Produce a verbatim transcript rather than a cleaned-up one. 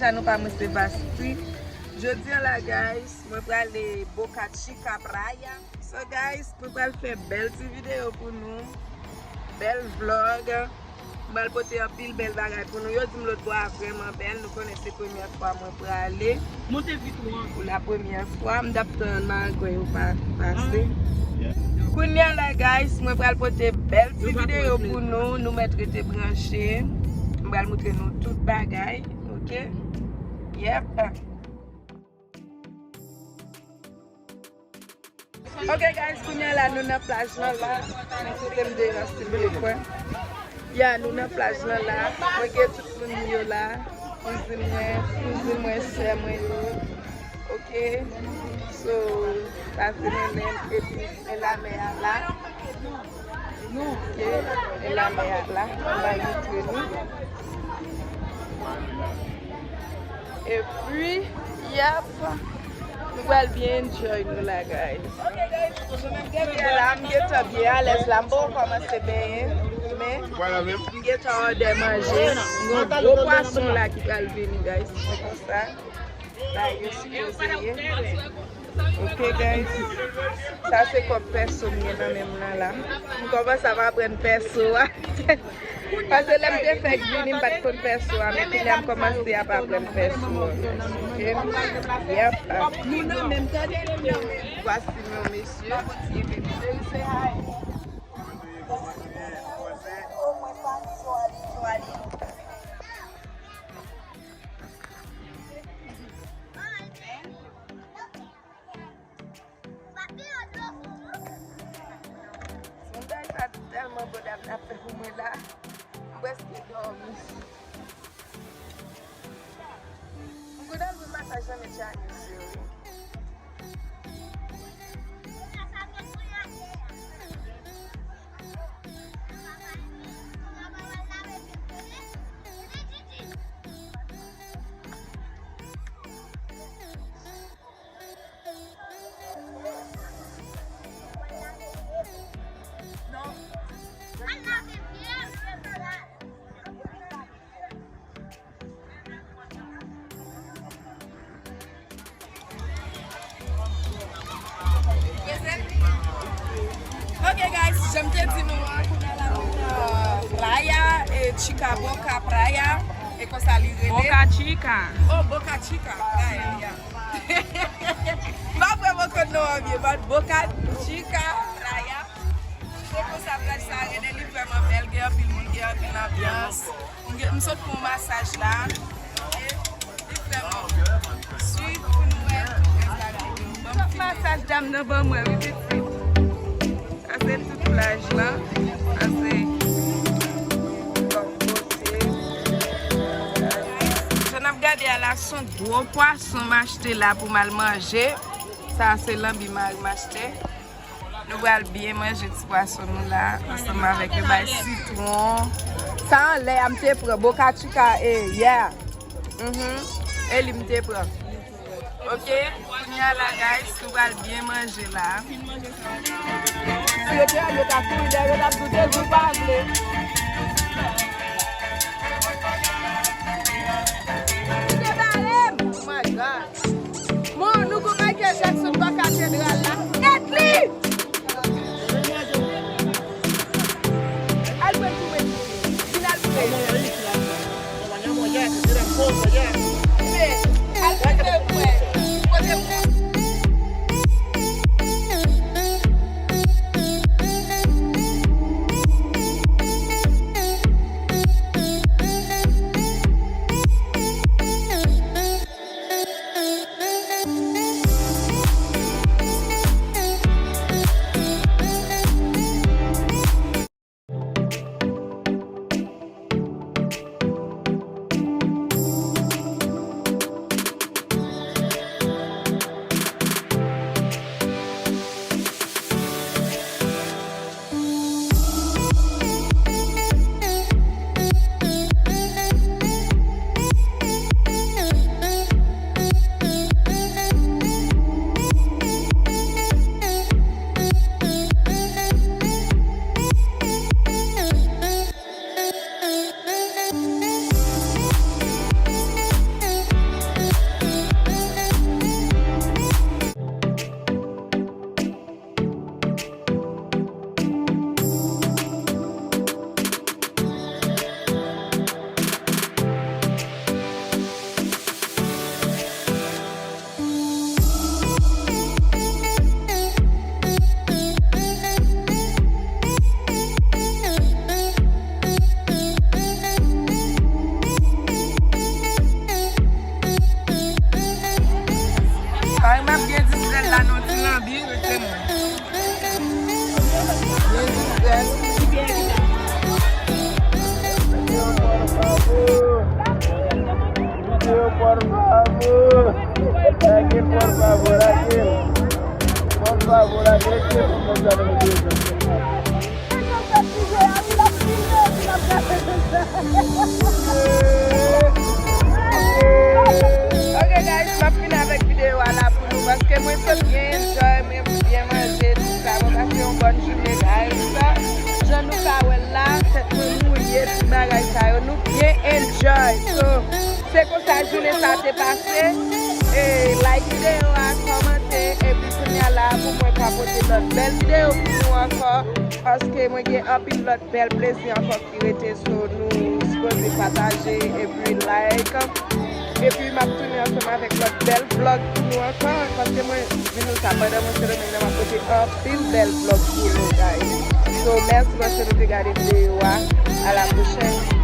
Sa nou pa mwen se Vasti. Jodi a la, guys, mwen prale Boca Chica Playa. So, guys, mwen pral fè bèl ti videyo pou nou. Bèl vlog. Mwen pral pote anpil bèl bagay pou nou. Yo di m lòt bò a vrèman bèl. Nou konnen se premyè fwa mwen prale. Monte vitro an. Pou la premyè fwa, m t ap tann malgre yo pa pase. Kounye a la, guys, mwen pral pote bèl ti videyo pou nou. Nou mèt rete branche. Mwen pral montre nou tout bagay. Ok? Yep. Ok, guys, kounye a la, nou nan plaj lan la. Men kite m deyò, silvouplè. Ya, nou nan plaj lan la. Mwen gen tout moun yo la. Kouzin mwen, kouzin mwen, sè mwen yo. Ok? So, sa se mwen menm, epi men lamè a la. Ok, men lamè a la, m pral montre nou. Epi, yep, nou pral byen enjoy nou la, guys. Ok, guys, jan n ap gade a la, m gentan byen alèz la, m poko kòmanse benyen, men m gentan òdè manje. M gen yon gwo pwason la ki pral vini, guys, se konsa. Sa yo sipoze ye. Ok, guys. Sa se kòb pèso m gen nan men m nan la. M kòmanse ap aprann pèso a. Paske lè m te fèk vini, m pa t konn pèso a, men kounye a m kòmanse ap aprann pèso a. Ok? Yep. Vwasi nou, mesye. Montaj sa tèlman bon, dam nan fè pou mwen la. M prèske dòmi. M konn al jwenn masaj nan men Janice yo, wi. Ok, guys, jan m te di nou an, kounye a la nou nan Playa, e Chica Boca Playa, e konsa li rele. Boca Chica. Oh, Boca Chica Playa, yeah. M pa vrèman konn non an byen, but Boca Chica Playa. Se konsa plaj sa rele, li vrèman bèl, gen anpil moun, gen anpil anbyans. M gen, m sot pran yon masaj la. E li vrèman bon. Swiv pou nou wè tout rès la videyo. Ban m fini. Masaj dam nan ban mwen, wi, pitit. Sa se tout plaj lan. Sa se bò kote. Jan n ap gade a la, se yon gwo pwason m achte la pou m al manje. Sa se lanbi mari m achte. Nou pral byen manje ti pwason nou la, ansanm avèk yon bay sitwon. Sa anlè a m te pran, Boca Chica, e, yeah. Mhm. E li m te pran. Ok, kounye a la, guys, nou pral byen manje la. Si yo te al, yo ta kouri dèyè, yo t ap di w te di w pa vle. Li te bare m! Oh my God! Bon, nou gon Michael Jackson bò katedral la. Nèt li! Al pran tou, Wendy. Vin al pran. Men, al pran pou mwen. Kote m Ok guys, m ap fini avèk videyo a la pou nou paske mwen sot byen enjoy, mwen byen manje, tout sa, mwen pase yon bòn jounen guys. Jan nou ka wè l la, tèt mwen mouye, tout bagay sa yo, nou byen enjoy. So, se konsa jounen sa te pase. E like videyo a, kòmante, epi kounye a la pou mwen ka pote lòt bèl videyo pou nou ankò, paske mwen gen anpil lòt bèl plezi ankò ki rete, so nou sipoze pataje epi like. Epi m ap tounen ansanm avèk lòt bèl vlog pou nou ankò, paske mwen di nou sa, pandan mwen Sendomeng nan, m ap pote anpil bèl vlog pou nou guys. So mèsi paske nou te gade videyo a. A la pwochèn.